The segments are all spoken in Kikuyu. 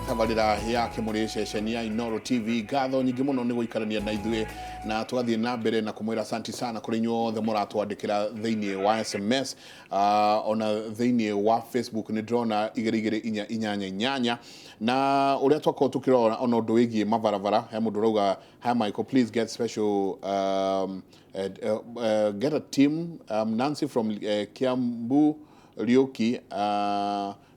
Tabarĩra ya Kĩmũrĩ, ceceni ya Inoro TV. Ngatho nyingĩ mũno nĩ gũikarania na ithuĩ, na tũgathiĩ na mbere na kũmwĩra asanti sana kũrĩ inyuothe mũratwandĩkĩra thĩinĩ wa SMS, ona thĩinĩ wa Facebook. Nĩ ndĩrona 22488, na ũrĩa twakorwo tũkĩrora ona ũndũ wĩgiĩ mabarabara. He mũndũ ũrauga, "Hi Michael, please get special get a team, Nancy from Kiambu Riũki,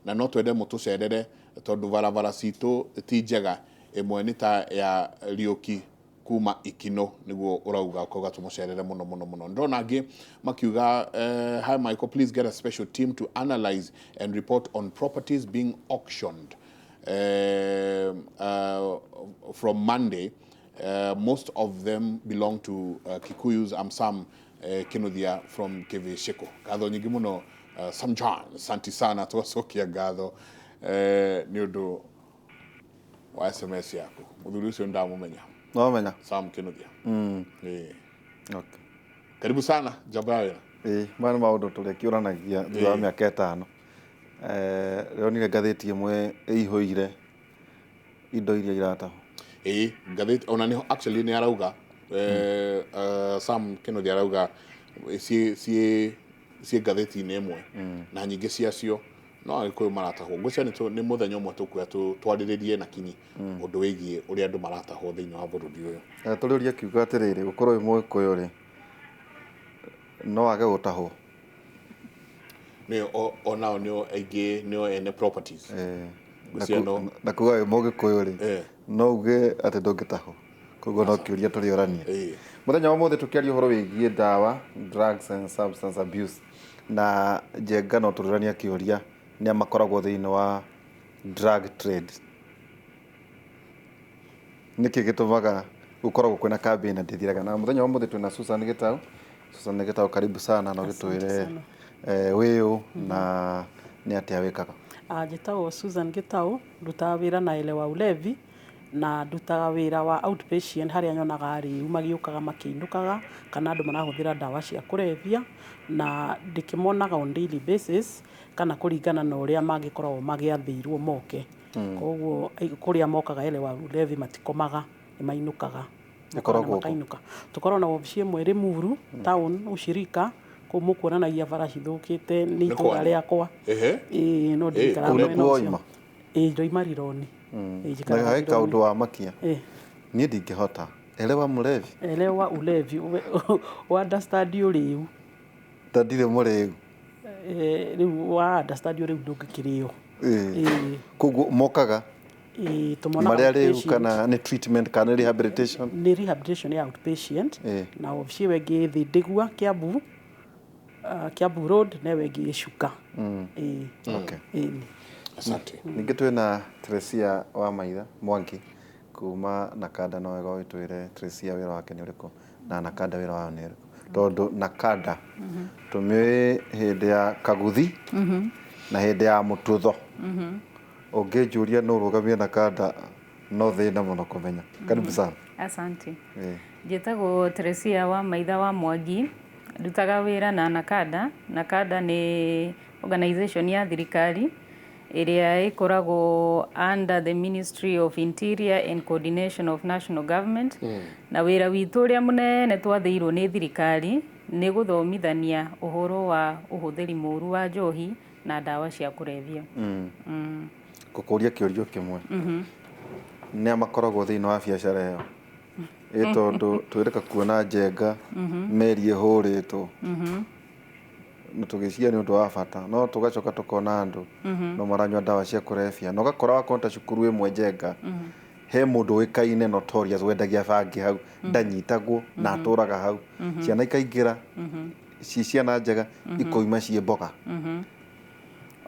na no twende mũtũcerere tondũ barabara citũ ti njega, ĩmwe nĩ ta ya Riũki kuma Ikino." Nĩguo ũrauga, ũkauga tũmũcerere mũno mũno mũno. Ndĩrona angĩ makiuga, "Hi Michael, please get a special team to analyze and report on properties being auctioned from Monday. Most of them belong to Kikuyus. I'm Sam Kinuthia from Kivishiko." Ngatho nyingĩ mũno, Sam John, asante sana. Tũgacokia ngatho nĩ ũndũ wa SMS yaku. Mũthuri ũcio ndamũmenya. Nomenya. Sam Kinuthia. Karibu sana, njamba ya wĩra. Ĩĩ, maya nĩ maũndũ tũrĩkĩũranagia thutha wa mĩaka 5. Ndĩronire ngathĩti ĩmwe ĩihũire indo iria iratahwo. Ĩĩ, ngathĩti ona nĩho actually nĩ arauga, Sam Kinuthia arauga ciĩ ngathĩti-inĩ ĩmwe, na nyingĩ ciacio no Agĩkũyũ maratahwo. Ngwĩciria nĩ mũthenya ũmwe tũkuoya twarĩrĩrie na kinyi ũndũ wĩgiĩ ũrĩa andũ maratahwo thĩinĩ wa bũrũri ũyũ. Tũrĩũria kiugo atĩrĩrĩ, gũkorwo wĩ Mũgĩkũyũ rĩ, no age gũtahwo? Nĩ onao nĩo aingĩ, nĩo ene properties. Ngwĩciria Na kuga wĩ Mũgĩkũyũ rĩ, no uge atĩ ndũngĩtahwo? Koguo no kĩũria tũrĩorania. Mũthenya wa ũmũthĩ tũkĩaria ũhoro wĩgiĩ ndawa, drugs and substance abuse, na Njenga no tũrĩũrania kĩũria nĩa makoragwo thĩinĩ wa drug trade, nĩkĩ gĩtũmaga gũkoragwo kwĩna campaign na ndĩthiraga. Na mũthenya wa ũmũthĩ twĩna Susan Gĩtau. Susan Gĩtau, karibu sana, na ũgĩtwĩre sana. Wĩũ na nĩ atĩa wĩkaga? Njĩtagwo Susan Gĩtau, ndutaga wĩra na Elewa Ulevi, na ndutaga wĩra wa outpatient, harĩa nyonaga arĩu magĩũkaga makĩinũkaga kana andũ marahũthĩra ndawa cia kũrebia, na ndĩkĩmonaga on daily basis kana kũringana na ũrĩa mangĩkoragwo magĩathĩirwo moke. Koguo kũrĩa mokaga Elewa Ulevi matikomaga, nĩ mainũkaga. Mokaga na Ĩkoragwo kũ? Makainũka. Tũkoragwo na wabici ĩmwe Limuru town, Ushirika, kũu mũkuonanagia bara cithũkĩte, nĩ Nĩ itũra kwanyu? rĩakwa. Ĩĩ, no ndikaraga Kũu mwena nĩkuo ũcio. waima? Ĩĩ, ndoima Rironi. Ĩĩ, Na njikaraga he Rironi. kaũndũ wa makia. Niĩ ndingĩhota Elewa Mlevi. Elewa Ulevi, understand ũrĩu. Ta ndirĩ mũrĩu. Rĩu wa understand ũrĩu, ndũngĩkĩrĩo. Koguo mokaga Ĩĩ, tũmonaga marĩa rĩu outpatient. Kana nĩ treatment kana nĩ rehabilitation? Nĩ rehabilitation ya outpatient. Na wabici ĩyo ĩngĩ ĩ Thindigua, Kiambu, Kiambu Road, na ĩyo ĩngĩ ĩ Chuka. Ĩĩ. Ĩĩ. Asante. Ningĩ twĩna Teresia wa Maitha Mwangi kuma Nakada. No wega ũgĩtwĩre Teresia wĩra wake nĩ ũrĩkũ na Nakada wĩra wao nĩ ũrĩkũ, tondũ Nakada tũmĩũĩ hĩndĩ ya Kaguthi na hĩndĩ ya Mũtutho. Ũngĩnjũria nũ ũrũgamie Nakada, no thĩna mũno kũmenya. Karibu sana. Asante. Njĩtagwo Teresia wa Maitha wa Mwangi, ndutaga wĩra na Nakada. Nakada nĩ organization ya thirikari ĩrĩa ĩkoragwo under the Ministry of Interior and Coordination of National Government, na wĩra witũ ũrĩa mũnene twathĩirwo nĩ thirikari nĩ gũthomithania ũhoro wa ũhũthĩri mũru wa njohi na ndawa cia kũrebia. Ngũkũria kĩũrio kĩmwe, nĩa makoragwo thĩinĩ wa biacara ĩyo? Ĩ tondũ twĩrĩka kuona Njenga meri ĩhũrĩtwo na tũgĩciria nĩ ũndũ wa bata, no tũgacoka tũkona andũ no maranyua ndawa cia kũrebia, na ũgakora wakorwo ta cukuru ĩmwe Njenga he mũndũ ũĩkaine notorious wendagia bangi hau, ndanyitagwo na atũraga hau. Ciana ikaingĩra ci ciana njega, ikoima ciĩ mboga.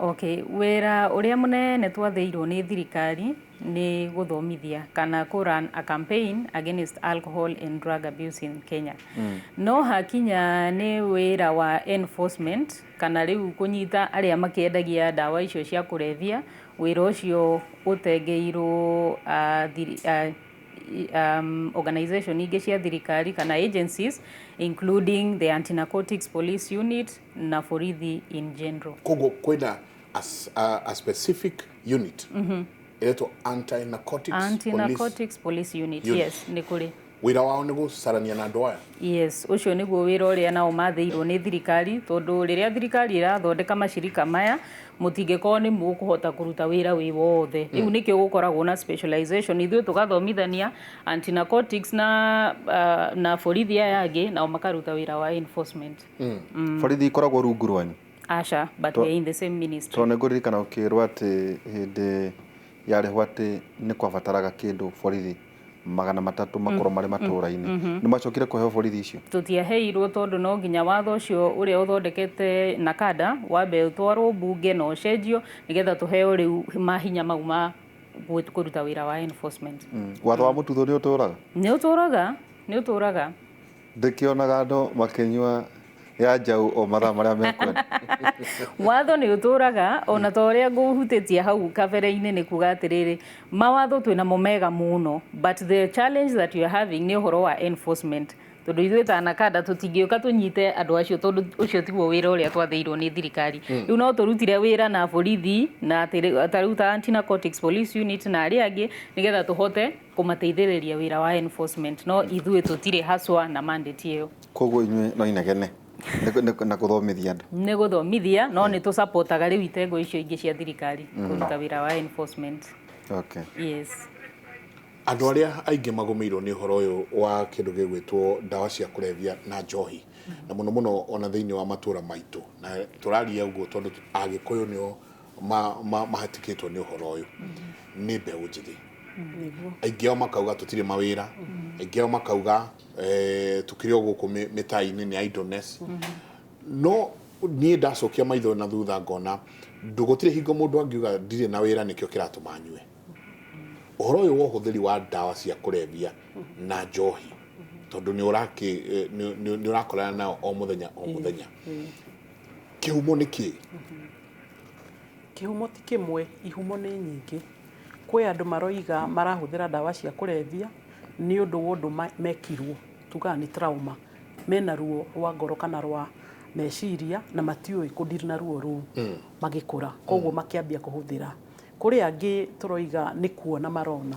Okay, wĩra ũrĩa mũnene twathĩirwo nĩ thirikari nĩ gũthomithia kana kũ run a campaign against alcohol and drug abuse in Kenya. No hakinya nĩ wĩra wa enforcement kana rĩu kũnyita arĩa makĩendagia ndawa icio cia kũrebia, wĩra ũcio ũtengeirwo organization ingĩ cia thirikari kana agencies, including the Anti-Narcotics Police Unit na borithi in general. Koguo kwĩna a specific unit. Ĩretwo anti-narcotics police. Anti-narcotics police unit. Unit. Yes, nĩ kũrĩ. Wĩra wao nĩ gũcarania na andũ aya? Yes, ũcio nĩguo wĩra ũrĩa nao mathĩirwo nĩ thirikari, tondũ rĩrĩa thirikari ĩrathondeka macirika maya, mũtingĩkorwo nĩ mũkũhota kũruta wĩra wĩ wothe. Rĩu nĩkĩo gũkoragwo na specialization, ithuĩ tũgathomithania anti-narcotics na borithi aya angĩ, nao makaruta wĩra wa enforcement. Borithi ikoragwo rungu rwanyu? Aca, but we are in the same ministry. Tondũ nĩ ngũririkana ũkĩrwo atĩ hĩndĩ yarĩho atĩ nĩ kwabataraga kĩndũ borithi 300 makorwo marĩ matũra-inĩ. Nĩ mwacokire kũheo borithi icio? Tũtiaheirwo, tondũ no nginya watho ũcio ũrĩa ũthondekete NACADA wambe ũtwarwo mbunge na ũcenjio, nĩgetha tũheo rĩu mahinya mau ma kũruta wĩra wa enforcement. Watho wa mũtutho nĩ ũtũraga? Nĩ ũtũraga, nĩ ũtũraga. Ndĩkĩonaga andũ makĩnyua ya njaũ o mathaa marĩa mekwenda. Watho nĩ ũtũraga, ona ta ũrĩa ngũhutĩtie hau kabere-inĩ, nĩ kuga atĩrĩrĩ, mawatho twĩnamo mega mũno, but the challenge that you are having nĩ ũhoro wa enforcement, tondũ ithuĩ ta NACADA tũtingĩũka tũnyite andũ acio, tondũ ũcio tiguo wĩra ũrĩa twathĩirwo nĩ thirikari. Rĩu no tũrutire wĩra na borithi na ta rĩu ta anti-narcotics police unit na arĩa angĩ, nĩgetha tũhote kũmateithĩrĩria wĩra wa enforcement, no ithuĩ tũtirĩ haswa na mandate ĩyo. Koguo inyuĩ no inegene na gũthomithia andũ. Nĩ gũthomithia, no nĩ tũsapotaga rĩu itengo icio ingĩ cia thirikari kũruta wĩra wa enforcement. Yes. Andũ arĩa aingĩ magũmĩirwo nĩ ũhoro ũyũ wa kĩndũ gĩgwĩtwo ndawa cia kũrebia na njohi, na mũno mũno ona thĩinĩ wa matũra maitũ, na tũraria ũguo tondũ Agĩkũyũ nĩo mahatĩkĩtwo nĩ ũhoro ũyũ, nĩ mbeũ njĩthĩ. Aingĩ ao makauga tũtirĩ mawĩra, aingĩ ao makauga tũkĩrĩ o gũkũ mĩtaa-inĩ nĩ idleness. No niĩ ndacokia maitho na thutha ngona gũtirĩ hingo mũndũ angiuga ndirĩ na wĩra nĩkĩo kĩratũma nyue. Ũhoro ũyũ wa ũhũthĩri wa ndawa cia kũrebia na njohi, tondũ nĩ ũrakorana nao o mũthenya o mũthenya, kĩhumo nĩ kĩĩ? Kĩhumo ti kĩmwe, ihumo nĩ nyingĩ. Kwĩ andũ maroiga marahũthĩra ndawa cia kũrebia nĩ ũndũ wa ũndũ mekirwo, tugaga nĩ trauma, mena ruo rwa ngoro kana rwa meciria na matiũĩ kũdeal na ruo rũu magĩkũra, koguo makĩambia kũhũthĩra. Kũrĩ angĩ tũroiga nĩ kuona marona,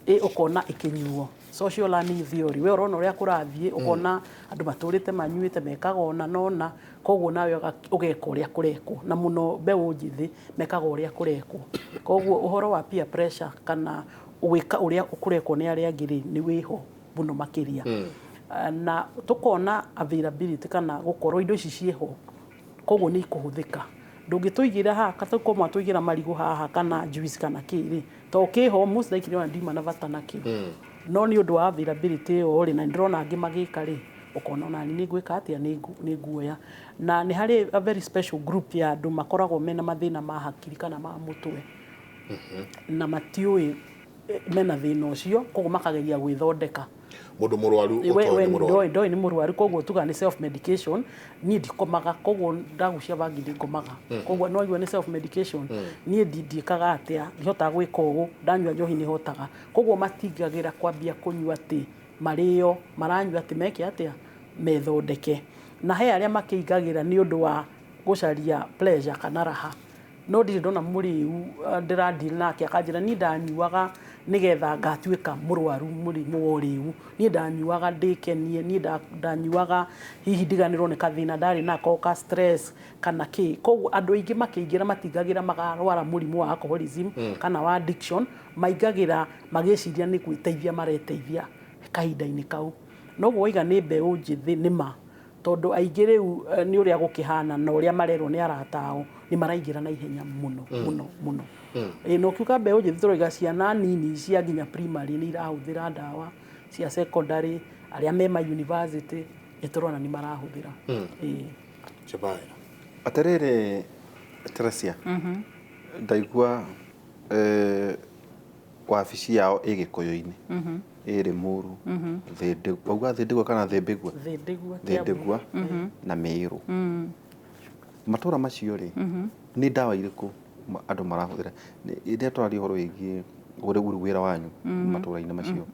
ũkona ĩkĩnyuo, social learning theory, we ũrona ũrĩa kũrathiĩ, ũkona andũ matũrĩte manyuĩte mekaga ũna na ũna, koguo nawe ũgeka ũrĩa kũrekwo, na mũno mbeũ njĩthĩ mekaga ũrĩa kũrekwo. Koguo ũhoro wa peer pressure kana gwĩka ũrĩa kũrekwo nĩ arĩa angĩ rĩ, nĩ wĩho mũno makĩria. Na tũkona availability kana gũkorwo indo ici ciĩho, koguo nĩ ikũhũthĩka. Ndũngĩtũigĩra haha tũkorwo mwatũigĩra marigũ haha kana juice kana kĩ rĩ, to kĩho most likely ona ndiuma na bata nakĩo, no nĩ ũndũ wa availability ĩyo rĩ, na nĩndĩrona angĩ magĩka rĩ, ũkona ona nĩ ngwĩka atĩa, nĩ nguoya. Na nĩ harĩ a very special group ya andũ makoragwo mena mathĩna ma hakiri kana ma mũtwe, na matiũĩ mena thĩna ũcio, koguo makageria gwĩthondeka. Mũndũ mũrwaru ũtoĩ nĩ mũrwaru. Ndoĩ nĩ mũrwaru, koguo tuga nĩ self medication. Niĩ ndikomaga, koguo ndagucia bangi ndikomaga, koguo no igua nĩ self medication. Niĩ ndiĩkaga atĩa, ndihotaga gwĩka ũũ, ndanyua njohi nĩ hotaga. Koguo matingagĩra kwambia kũnyua atĩ marĩo maranyua atĩ meke atĩa, methondeke. Na he arĩa makĩingagĩra nĩ ũndũ wa gũcaria pleasure kana raha, no ndirĩ ndona mũrĩu ndĩradeal nake akanjĩra niĩ ndanyuaga nĩgetha ngatuĩka mũrwaru mũrimũ wa ũrĩu, niĩ ndanyuaga ndĩkenie, niĩ ndanyuaga hihi ndiganĩrwo nĩ kathĩna ndarĩ nako ka stress kana kĩ. Koguo andũ aingĩ makĩingĩra matingagĩra makarwara mũrimũ wa alcoholism kana wa addiction, maingagĩra magĩciria nĩ gwĩteithia mareteithia kahinda-inĩ kau. Noguo waiga nĩ mbeũ njĩthĩ, nĩ ma, tondũ aingĩ rĩu nĩ ũrĩa gũkĩhana na ũrĩa marerwo nĩ arata ao, nĩ maraingĩra na ihenya mũno mũno mũno. Na ũkiuga mbeũ njĩthĩ tũroiga ciana nini cia nginya primary nĩ irahũthĩra ndawa, cia secondary, arĩa me ma university nĩ tũrona nĩ marahũthĩra. Chabaira. Atĩrĩrĩ Teresia, ndaigua wabici yao ĩ Gĩkũyũ-inĩ, ĩ Limuru, wauga Thĩndĩgua kana Thĩmbĩgua? Thĩndĩgua. Thĩndĩgua na Mĩĩrũ. Matũra macio rĩ, nĩ ndawa irĩkũ andũ marahũthĩra? Rĩrĩa tũraria ũhoro wĩgiĩ ũrĩa wĩra wanyu matũra-inĩ macio,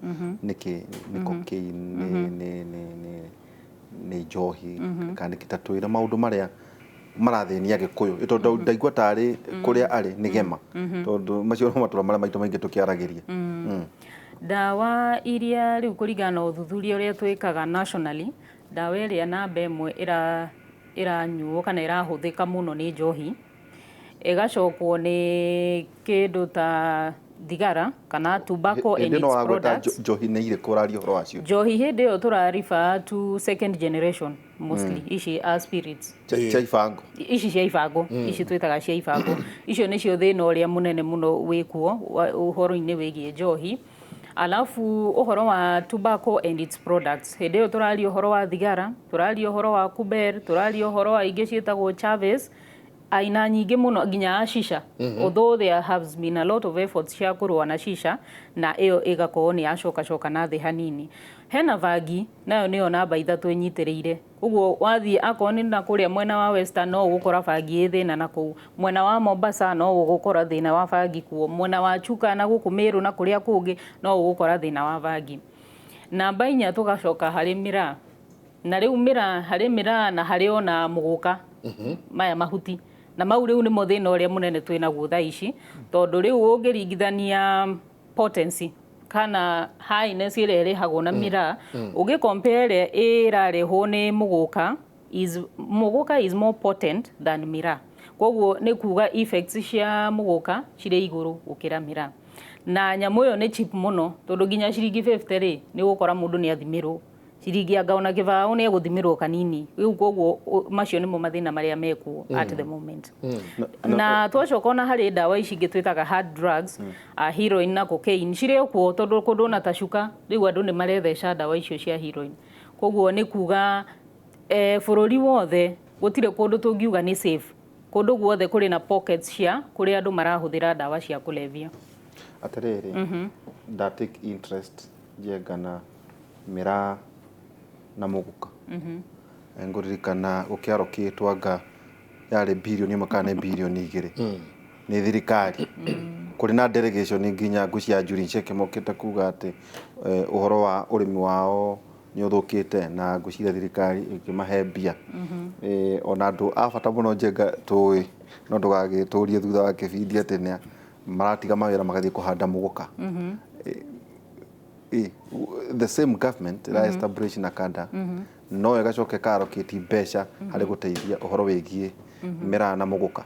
nĩkĩ nĩ cocaine, nĩ njohi kana nĩkĩ? Ta twĩre maũndũ marĩa Marathĩnia Gĩkũyũ, tondũ ndaigua tarĩ kũrĩa arĩ nĩ gema, tondũ macio no matũra marĩa maitũ maingĩ tũkĩaragĩria. Ndawa iria rĩu, kũringana na ũthuthuria ũrĩa twĩkaga nationally, ndawa ĩrĩa namba ĩmwe ĩranyuo kana ĩrahũthĩka mũno nĩ njohi, ĩgacokwo nĩ kĩndũ ta thigara kana tobacco and Hĩndĩ ĩno its wagweta products. Njohi nĩ irĩkũ ũraria ũhoro wacio? Njohi hĩndĩ ĩyo tũra refer to second generation mostly, ici a spirits. Cia ibango. Ici cia ibango, ici twĩtaga cia ibango, icio nĩcio thĩna ũrĩa mũnene mũno wĩkuo ũhoro-inĩ wĩgiĩ njohi. Alafu ũhoro wa tobacco and its products, hĩndĩ ĩyo tũraria ũhoro wa thigara, tũraria ũhoro wa kuber, tũraria ũhoro wa ingĩ ciĩtagwo Chavez, aina nyingĩ mũno, nginya ya shisha, although there has been a lot of efforts cia kũrũa na shisha na ĩyo ĩgakorwo nĩ yacokacoka na thĩ hanini. Hena bangi, nayo nĩyo namba ithatũ ĩnyitĩrĩire. Ũguo wathiĩ akorwo nĩ na kũrĩa mwena wa Western, no ũgũkora bangi ĩ thĩna na kũu, mwena wa Mombasa no ũgũkora thĩna wa bangi kuo, mwena wa Chuka na gũkũ Meru na kũrĩa kũngĩ no ũgũkora thĩna wa bangi. Namba inya, tũgacoka harĩ mĩraa, na rĩu mĩraa, harĩ mĩraa na harĩ ona mũgũka, maya mahuti na mau rĩu nĩmo thĩna ũrĩa mũnene twĩ naguo thaa ici, tondũ rĩu ũngĩringithania potency kana highness ĩrĩa ĩrehagwo na mĩraa, ũngĩ compare ĩrĩa ĩrarehwo nĩ mũgũka, is mũgũka is more potent than mĩraa. Koguo nĩ kuga effects cia mũgũka cirĩ igũrũ gũkĩra mĩraa, na nyamũ ĩyo nĩ cheap mũno, tondũ nginya ciringi 50 rĩ, nĩ ũgũkora mũndũ nĩ athimĩrwo ciringi anga ona kĩbaũ nĩ egũthimĩrwo kanini rĩu. Koguo macio nĩmo mathĩna marĩa mekuo at the moment. Na twacoka ona harĩ ndawa ici ingĩ twĩtaga hard drugs, heroin na cocaine, cirĩ o kuo, tondũ kũndũ ona ta Chuka rĩu andũ nĩ maretheca ndawa icio cia heroin. Koguo nĩ kuga bũrũri wothe gũtirĩ kũndũ tũngiuga nĩ safe. Kũndũ guothe kũrĩ na pockets cia kũrĩa andũ marahũthĩra ndawa cia kũrebia. Atĩrĩrĩ, nda take interest Njenga na mĩraa na mũgũka. Ngũririkana gũkĩarokĩtwo anga yarĩ 1 billion kana nĩ 2 billion nĩ thirikari, kũrĩ na delegation nginya ngũcia Njuri Ncheke mokĩte kuga atĩ ũhoro wa ũrĩmi wao nĩ ũthũkĩte, na ngwĩciria thirikari ĩkĩmahe mbia. Ona andũ a bata mũno, Njenga, tũĩ no ndũgagĩtũrie thutha wa kĩbindi atĩ nĩ maratiga mawĩra magathiĩ kũhanda mũgũka. The same government ĩra establish NACADA, no ĩgacoka ĩka-allocate mbeca harĩ gũteithia ũhoro wĩgiĩ mĩraa na mũgũka.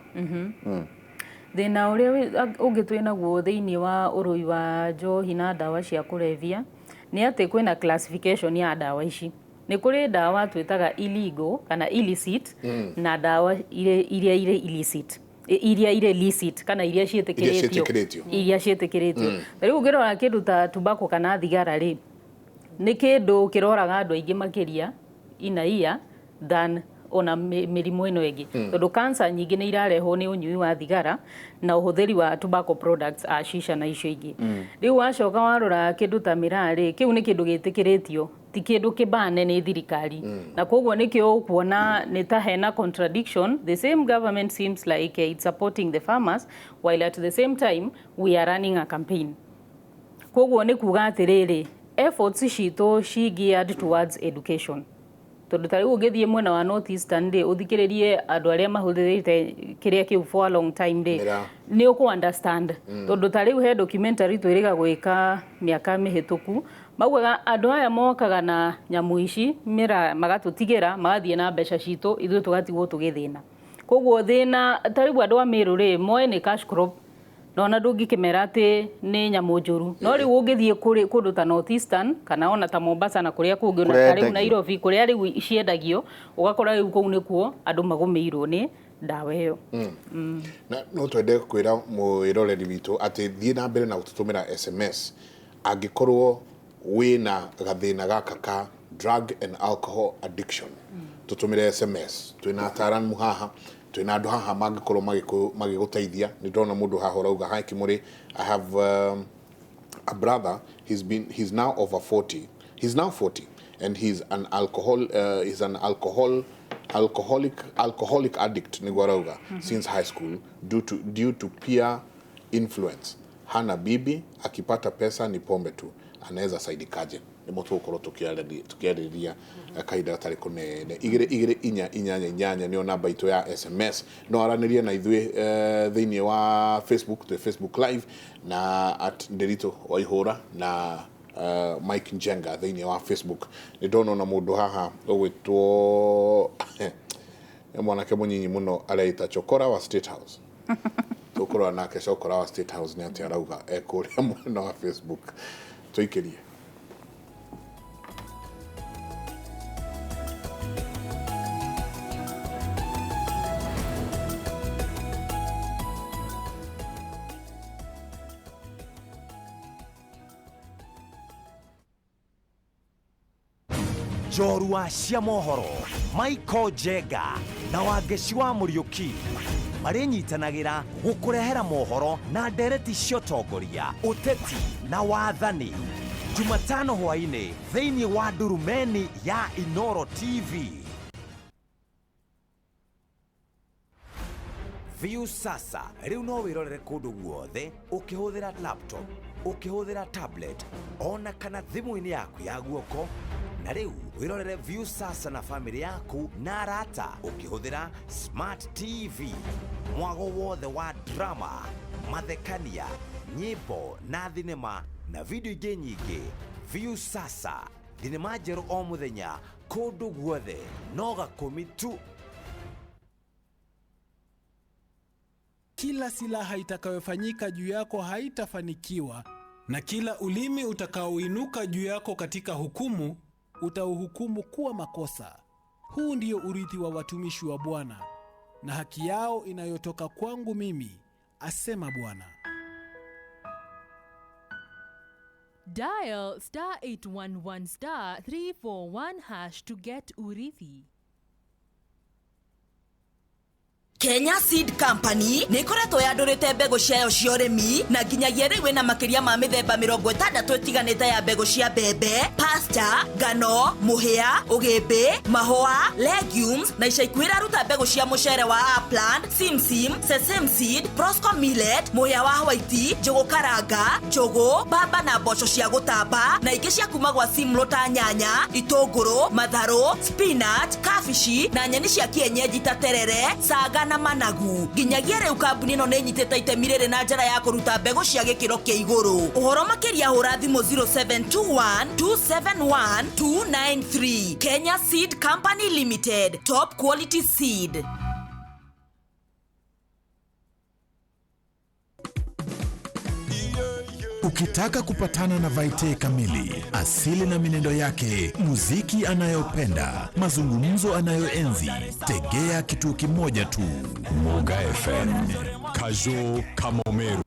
Thĩna ũrĩa ũngĩ twĩ naguo thĩinĩ wa ũrũi wa njohi na ndawa cia kũrebia nĩ atĩ kwĩna classification ya ndawa ici. Nĩ kũrĩ ndawa twĩtaga illegal kana illicit, na ndawa iria irĩ illicit, iria irĩ licit kana iria ciĩtĩkĩrĩtio. Ciĩtĩkĩrĩtio. Iria ciĩtĩkĩrĩtio. Ta rĩu ũngĩrora kĩndũ ta tobacco kana thigara rĩ, nĩ kĩndũ kĩroraga andũ aingĩ makĩria inaia than ona mĩrimũ ĩno ĩngĩ, tondũ cancer nyingĩ nĩ irarehwo nĩ ũnyui wa thigara na ũhũthĩri wa tobacco products, a shisha na icio ingĩ. Rĩu wacoka warora kĩndũ ta mĩraa rĩ, kĩu nĩ kĩndũ gĩtĩkĩrĩtio, ti kĩndũ kĩbane nĩ thirikari, na koguo nĩkĩo ũkuona nĩ ta hena contradiction. The same government seems like it's supporting the farmers while at the same time we are running a campaign. Koguo nĩ kuga atĩrĩrĩ, efforts citũ ci geared towards education, tondũ ta rĩu ũngĩthiĩ mwena wa North Eastern rĩ, ũthikĩrĩrie andũ arĩa mahũthĩrĩte kĩrĩa kĩu for a long time rĩ, Mĩraa. Nĩ ũkũ understand, tondũ ta rĩu he documentary twĩrĩga gwĩka mĩaka mĩhĩtũku, maugaga andũ aya mokaga na nyamũ ici mĩraa, magatũtigĩra, magathiĩ na mbeca citũ, ithuĩ tũgatigwo tũgĩthĩna. Koguo thĩna ta rĩu andũ a Meru rĩ, moĩ nĩ cash crop, na ona ndũngĩkĩmera atĩ nĩ nyamũ njũru. No rĩu ũngĩthiĩ kũrĩ kũndũ ta North Eastern kana ona ta Mombasa na kũrĩa kũngĩ, ona Kũrĩa ta rĩu yendagio. Nairobi kũrĩa rĩu ciendagio, ũgakora rĩu kũu nĩkuo andũ magũmĩirwo nĩ ndawa ĩyo. Na no twende kwĩra mwĩroreri witũ atĩ thiĩ na mbere na gũtũtũmĩra SMS angĩkorwo wĩna gathĩna gaka ka drug and alcohol addiction. Tũtũmĩre SMS. Twĩna ataramu haha, twĩna andũ haha mangĩkorwo magĩgũteithia. Nĩ ndĩrona mũndũ haha ũrauga, "Hi Kimuri, I have a brother. He's now over 40. He's now 40 and he's an alcoholic addict," nĩguo arauga, "since high school due to peer influence. Hana bibi, akipata pesa ni pombe tu. Anaweza saidikaje?" Nĩmo tũgũkorwo tũkĩarĩrĩria kahinda gatarĩ kũnene. 2 2 4 8 8 nĩyo namba itũ ya SMS. No aranĩrie na ithuĩ thĩinĩ wa Facebook, twĩ Facebook Live na at Nderitu Waihũra na Mike Njenga thĩinĩ wa Facebook. Nĩ ndona ona mũndũ haha ũgwĩtwo nĩ mwanake mũnyinyi mũno areita Chokora wa State House. Tũkũrora nake Chokora wa State House nĩ atĩa arauga ekũrĩa mwena wa Facebook. Tũikĩrie. Njorua cia mohoro Michael Njenga na Wangeci wa Mũriũki marĩnyitanagĩra gũkũrehera mohoro na ndereti cia ũtongoria, ũteti na wathani Jumatano hwaĩ-inĩ thĩinĩ wa ndurumeni ya Inoro TV. Viusasa rĩu no wĩrorere kũndũ guothe ũkĩhũthĩra laptop, ũkĩhũthĩra tablet ona kana thimũ-inĩ yaku ya guoko. Na rĩu wĩrorere Viusasa na famĩlĩ yaku na arata ũkĩhũthĩra Smart TV. Mwago wothe wa drama, mathekania, nyĩmbo na thinema na video ingĩ nyingĩ. Viusasa, thinema njerũ o mũthenya kũndũ guothe no gakũmi tu. Kila silaha itakayofanyika juu yako haitafanikiwa, na kila ulimi utakaoinuka juu yako katika hukumu utauhukumu kuwa makosa. Huu ndio urithi wa watumishi wa Bwana, na haki yao inayotoka kwangu mimi, asema Bwana. Dial star 811 star 341 hash to get Urithi. Kenya Seed Company nĩ ĩkoretwo yandũrĩte mbegũ ciayo cia ũrĩmi na nginyagia rĩu ĩna makĩria ma mĩthemba 60 ĩtiganĩte ya mbegũ cia mbembe, pasture, ngano, mũhĩa, ũgĩmbĩ, mahũa, legumes na ica ikuhĩ ĩraruta mbegũ cia mũcere wa upland, simsim, sesame seed, prosco millet, mũhĩa wa white, njũgũ karanga, njũgũ, mbamba na mboco cia gũtamba na ingĩ cia kuma gwa Simlo ta nyanya, itũngũrũ, matharũ, spinach, kabici na nyeni cia kienyeji ta terere, saga na managu. Nginyagia rĩu kambuni ĩno nĩ ĩnyitĩte itemi rĩrĩ na njĩra ya kũruta mbegũ cia gĩkĩro kĩa igũrũ. Ũhoro makĩria hũra thimũ 0721 271 293. Kenya Seed Company Limited, top quality seed. Ukitaka kupatana na Vaite kamili, asili na minendo yake, muziki anayopenda, mazungumzo anayoenzi, tegea kituo kimoja tu. Muga FM, Kajo Kamomeru.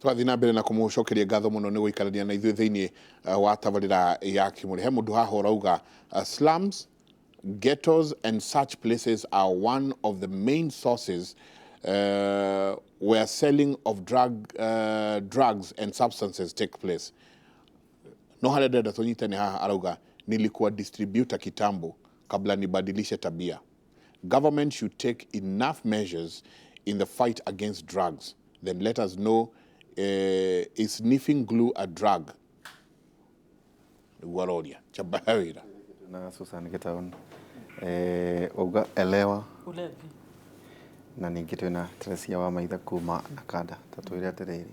Tũrathiĩ na mbere na kũmũcokeria ngatho mũno nĩ gũikarania na ithuĩ thĩinĩ wa tabarĩra ya Kĩmũrĩ. He mũndũ haha ũrauga slums, ghettos and such places are one of the main sources where selling of drugs and substances take place. No harĩa ndĩrenda tũnyite nĩ haha arauga nilikuwa distributor kitambo kabla nibadilishe tabia. Government should take enough measures in the fight against drugs. Then let us know is sniffing glue a drug? Waroria chabawira na Susan Gitaon uga elewa ulevi na ningĩ twĩna Teresia wa Maitha kuma Nakanda ta twĩre atĩrĩrĩ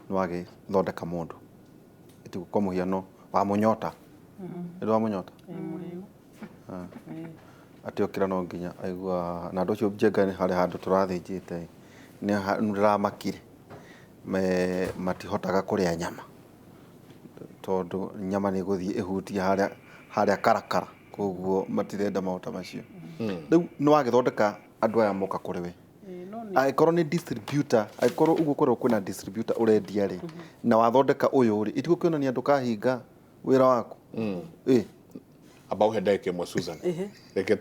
nĩ wagĩthondeka mũndũ ĩtigũ kwa mũhiano wa mũnyota nĩ wa mũnyota atĩ okĩra no nginya aigua na andũ acio Njenga nĩ harĩ handũ tũrathĩnjĩte nĩ ndĩramakire matihotaga kũrĩa nyama tondũ nyama nĩ ĩgũthiĩ ĩhutie harĩa karakara koguo matirenda maũta macio. Rĩu nĩ wagĩthondeka andũ aya moka kũrĩ we angĩkorwo nĩ distributor, angĩkorwo ũguo korwo kwĩna distributor ũrendia rĩ na wathondeka ũyũ rĩ itigũkĩonania ndũkahinga wĩra waku. Amba ũhe ndagĩka ĩmwe Susan. Reke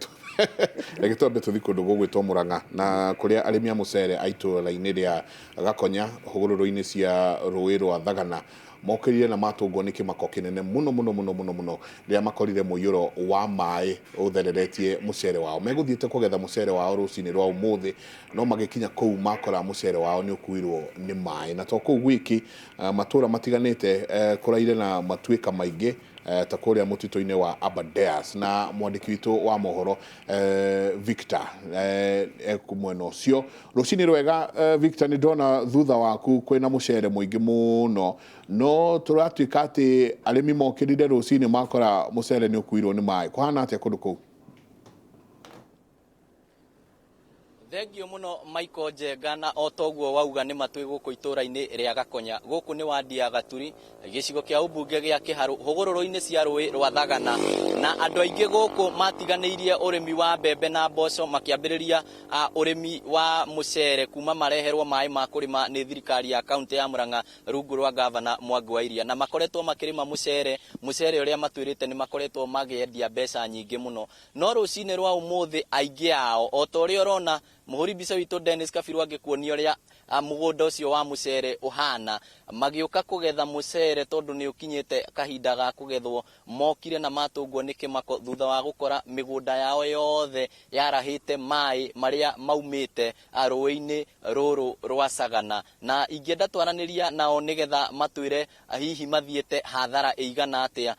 twambe tũthiĩ kũndũ gũgwĩtwo Mũrang'a na kũrĩa arĩmi a mũcere a itũũra-inĩ rĩa Gakonya hũgũrũrũ-inĩ cia rũĩ rwa Thagana Mokĩrire na matũngwo nĩ kĩmako kĩnene mũno mũno mũno mũno mũno rĩrĩa makorire mũiyũro wa maĩ ũthereretie mũcere wao. Megũthiĩte kũgetha mũcere wao rũcinĩ rwa ũmũthĩ, no magĩkinya kũu makora mũcere wao nĩ ũkuirwo nĩ maĩ. Na to kũu gwiki, matũra matiganĩte kũraire na matuĩka maingĩ ta kũrĩa mũtitũ-inĩ wa Aberdares. Na mwandĩki witũ wa mohoro Victor mwena ũcio. Rũcinĩ rwega Victor, nĩ ndona thutha waku kwĩna mũcere mũingĩ mũno, no tũratuĩka atĩ arĩmi mokĩrire rũcinĩ makora mũcere nĩ ũkuirwo nĩ maĩ. Kũhana atĩa kũndũ kũu? Thengio mũno Michael Njenga, na o toguo wauga nĩ matwĩ gũkũ itũra-inĩ rĩa Gakonya. Gũkũ nĩ wandi ya Gaturi, gĩcigo kĩa ũmbunge gĩa Kĩharũ, hũgũrũrũ-inĩ cia rũĩ rwa Thagana. Na andũ aingĩ gũkũ matiganĩirie ũrĩmi wa mbembe na mboco makĩambĩrĩria ũrĩmi wa mũcere kuma mareherwo maĩ ma kũrĩma nĩ thirikari ya kaunti ya Murang'a rungu rwa gavana Mwangi wa Iria. Na makoretwo makĩrĩma mũcere, mũcere ũrĩa matwĩrĩte nĩ makoretwo magĩendia mbeca nyingĩ mũno. No rũcinĩ rwa ũmũthĩ aingĩ ao, o ta ũrĩa ũrona mũhũri mbica witũ Dennis Kabiru angĩkuonia ũrĩa mũgũnda ũcio wa mũcere ũhana, magĩũka kũgetha mũcere tondũ nĩ ũkinyĩte kahinda ga kũgethwo, mokire na matũngwo nĩ kĩmako thutha wa gũkora mĩgũnda yao yothe yarahĩte maĩ marĩa maumĩte rũĩ-inĩ rũrũ rwa Sagana. Na ingĩenda twaranĩria nao nĩgetha matwĩre hihi mathiĩte hathara ĩigana atĩa.